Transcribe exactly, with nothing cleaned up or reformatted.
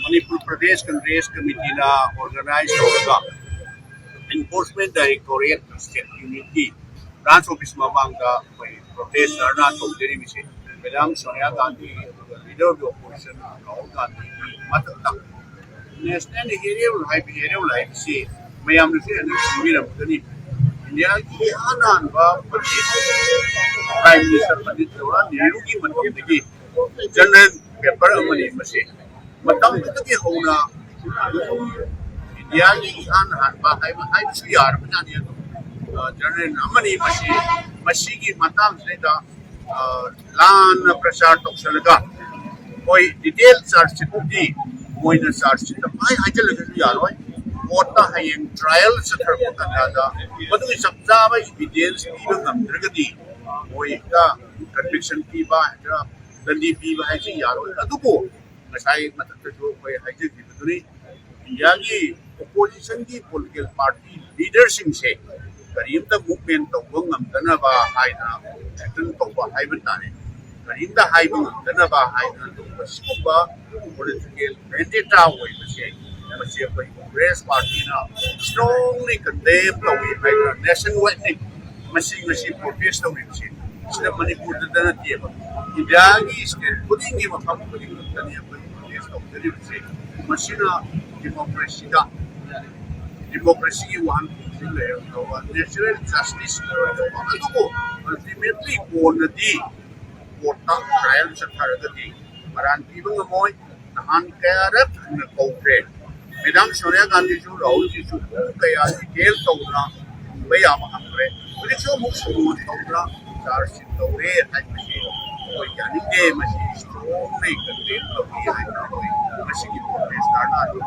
Manipur Pradesh Congress ꯀꯃꯤꯇꯤꯅ organize ꯇꯧꯔꯒ information directorate state ꯌꯨꯅꯤꯠꯀꯤ ꯕ꯭ꯔꯥꯟꯁ ꯑꯣꯐꯤꯁ ꯃꯃꯥꯡꯗ ꯑꯩꯈꯣꯏ ꯄ꯭ꯔꯣꯇꯦꯁ ꯙꯔꯅꯥ ꯇꯧꯖꯔꯤꯕꯁꯦ ꯃꯦꯗꯥꯝ ꯁꯣꯅꯤꯌꯥ ꯒꯥꯟꯙꯤ ꯑꯗꯨꯒ leader of the opposition Rahul ꯒꯥꯟꯙꯤꯒꯤ ꯃꯊꯛꯇ ꯅꯦꯁꯅꯦꯜ ꯍꯦꯔꯣ ꯍꯥꯏꯕ, ꯍꯦꯔꯣ ꯍꯥꯏꯕꯁꯤ ꯃꯌꯥꯝꯅꯁꯨ ꯍꯦꯟꯅ ꯈꯪꯕꯤꯔꯝꯒꯅꯤ꯫ ꯏꯟꯗꯤꯌꯥꯒꯤ ꯏꯍꯥꯟ ꯍꯥꯟꯕ ꯄ꯭ꯔꯥꯏꯝ ꯃꯤꯅꯤꯁꯇꯔ ꯄꯟꯗꯤꯠ ꯖꯋꯥꯍꯔꯂꯥꯜ ꯅꯦꯍꯔꯨꯒꯤ ꯃꯇꯝꯗꯒꯤ ꯖꯅꯔꯦꯜ ꯄꯦꯄꯔ ꯑꯃꯅꯤ ꯃꯁꯤ꯫ ꯃꯇꯝꯗꯨꯗꯒꯤ ꯍꯧꯅ ꯏꯟꯗꯤꯌꯥꯒꯤ ꯏꯍꯥꯟ ꯍꯥꯟꯕ ꯍꯥꯏꯕ, ꯍꯥꯏꯕꯁꯨ ꯌꯥꯔꯕꯖꯥꯠꯅꯤ꯫ ꯑꯗꯨꯝ, ꯑ, ꯖꯔꯅꯦꯜ ꯑꯃꯅꯤ ꯃꯁꯤ꯫ ꯃꯁꯤꯒꯤ ꯃꯇꯥꯡꯁꯤꯗꯩꯗ, ꯑ, ꯂꯥꯟꯅ ꯄ꯭ꯔꯆꯥꯔ ꯇꯧꯁꯜꯂꯒ ꯃꯣꯏ ꯗꯤꯇꯦꯜ ꯆꯥꯔꯖ ꯁꯤꯠꯇꯨꯗꯤ ꯃꯣꯏꯅ ꯆꯥꯔꯖ ꯁꯤꯠꯇ ꯃꯥꯏ ꯍꯥꯏꯖꯤꯜꯂꯒꯁꯨ ꯌꯥꯔꯣꯏ꯫ ꯀꯣꯔꯠꯇ ꯍꯌꯦꯡ ꯇ꯭ꯔꯥꯏꯌꯦꯜ ꯆꯠꯊꯔꯛꯄ ꯇꯥꯟꯖꯥꯗ ꯃꯗꯨꯒꯤ ꯆꯞ ꯆꯥꯕ ꯏꯚꯤꯗꯦꯟꯁ ꯄꯤꯕ ꯉꯝꯗ꯭ꯔꯒꯗꯤ ꯃꯣꯏ ꯍꯦꯛꯇ ꯀꯟꯚꯤꯛꯁꯟ ꯄꯤꯕ, ꯍꯦꯛꯇ ꯗꯟꯗꯤ ꯄꯤꯕ ꯍꯥꯏꯁꯤ ꯌꯥꯔꯣꯏ꯫ ꯑꯗꯨꯕꯨ ꯉꯁꯥꯏ ꯃꯊꯛꯇꯁꯨ ꯑꯩꯈꯣꯏ ꯍꯥꯏꯖꯈꯤꯕꯗꯨꯅꯤ, ꯏꯟꯗꯤꯌꯥꯒꯤ ꯑꯣꯄꯣꯖꯤꯁꯟꯒꯤ ꯄꯣꯂꯤꯇꯤꯀꯦꯜ ꯄꯥꯔꯇꯤ ꯂꯤꯗꯔꯁꯤꯡꯁꯦ ꯀꯔꯤꯝꯇ ꯃꯨꯚꯃꯦꯟ ꯇꯧꯕ ꯉꯝꯗꯅꯕ ꯍꯥꯏꯗꯅ, ꯊ꯭ꯔꯦꯇꯟ ꯇꯧꯕ ꯍꯥꯏꯕ ꯇꯥꯔꯦ, ꯀꯔꯤꯝꯇ ꯍꯥꯏꯕ ꯉꯝꯗꯅꯕ ꯍꯥꯏꯗꯅ ꯇꯧꯕ ꯁꯤꯒꯨꯝꯕ ꯄꯣꯂꯤꯇꯤꯀꯦꯜ ꯚꯦꯟꯗꯦꯇꯥ ꯑꯣꯏꯕꯁꯦ, ꯃꯁꯤ ꯑꯩꯈꯣꯏ ꯀꯪꯒ꯭ꯔꯦꯁ ꯄꯥꯔꯇꯤꯅ ꯁ꯭ꯇꯔꯣꯡꯂꯤ ꯀꯟꯗꯦꯝ ꯇꯧꯏ ꯍꯥꯏꯗꯅ ꯅꯦꯁꯟ ꯋꯥꯏꯗꯅꯤ ꯃꯁꯤ ꯉꯁꯤ ꯄ꯭ꯔꯣꯇꯦꯁ ꯇꯧꯔꯤꯕꯁꯤ꯫ ꯁꯤꯗ ꯃꯅꯤꯄꯨꯔꯗꯇ ꯅꯠꯇꯦꯕ, ꯏꯟꯗꯤꯌꯥꯒꯤ ꯁ꯭ꯇꯦꯠ ꯈꯨꯗꯤꯡꯒꯤ ꯃꯐꯝ ꯈꯨꯗꯤꯡꯃꯛꯇꯅꯤ ꯑꯩꯈꯣꯏ ꯄ꯭ꯔꯣꯇꯦꯁ ꯇꯧꯖꯔꯤꯕꯁꯤ꯫ ꯃꯁꯤꯅ ꯗꯤꯃꯣꯀ꯭ꯔꯦꯁꯤꯗ, ꯗꯤꯃꯣꯀ꯭ꯔꯦꯁꯤꯒꯤ ꯋꯥꯍꯟꯊꯣꯛꯁꯤ ꯂꯩꯔꯝꯗꯧꯕ, ꯅꯦꯆꯔꯦꯜ ꯖꯁꯇꯤꯁ ꯂꯩꯔꯝꯗꯧꯕ, ꯑꯗꯨꯕꯨ ꯑꯜꯇꯤꯃꯦꯠꯂꯤ ꯀꯣꯟꯅꯗꯤ ꯀꯣꯔꯠꯇ ꯇ꯭ꯔꯥꯏꯌꯦꯜ ꯆꯠꯊꯔꯒꯗꯤ ꯃꯔꯥꯟ ꯄꯤꯕ ꯉꯝꯃꯣꯏ꯫ ꯅꯍꯥꯟ ꯀꯌꯥꯔꯛ ꯊꯨꯅ ꯀꯧꯈ꯭ꯔꯦ꯫ ꯃꯦꯗꯥꯝ ꯁꯣꯅꯤꯌꯥ ꯒꯥꯟꯙꯤꯁꯨ ꯔꯥꯍꯨꯜꯖꯤꯁꯨ ꯄꯨꯡ ꯀꯌꯥ ꯗꯤꯇꯦꯜ ꯇꯧꯗꯅ ꯍꯪꯕ ꯌꯥꯕ ꯍꯪꯈ꯭ꯔꯦ꯫ ꯍꯧꯖꯤꯛꯁꯨ ꯑꯃꯨꯛ ꯁꯨꯃꯣꯟ ꯇꯧꯗꯅ ꯆꯥꯔꯖ ꯁꯤꯠ ꯇꯧꯔꯦ ꯍꯥꯏꯕꯁꯤ ꯑꯩꯈꯣꯏ ꯌꯥꯅꯤꯡꯗꯦ꯫ ꯃꯁꯤ ꯁ꯭ꯇꯔꯣꯡꯂꯤ ꯀꯟꯗꯦꯝ ꯇꯧꯏ ꯍꯥꯏꯅ ꯑꯩꯈꯣꯏ ꯉꯁꯤꯒꯤ ꯄ꯭ꯔꯣꯇꯦꯁ ꯙꯔꯅꯥ ꯑꯗꯨ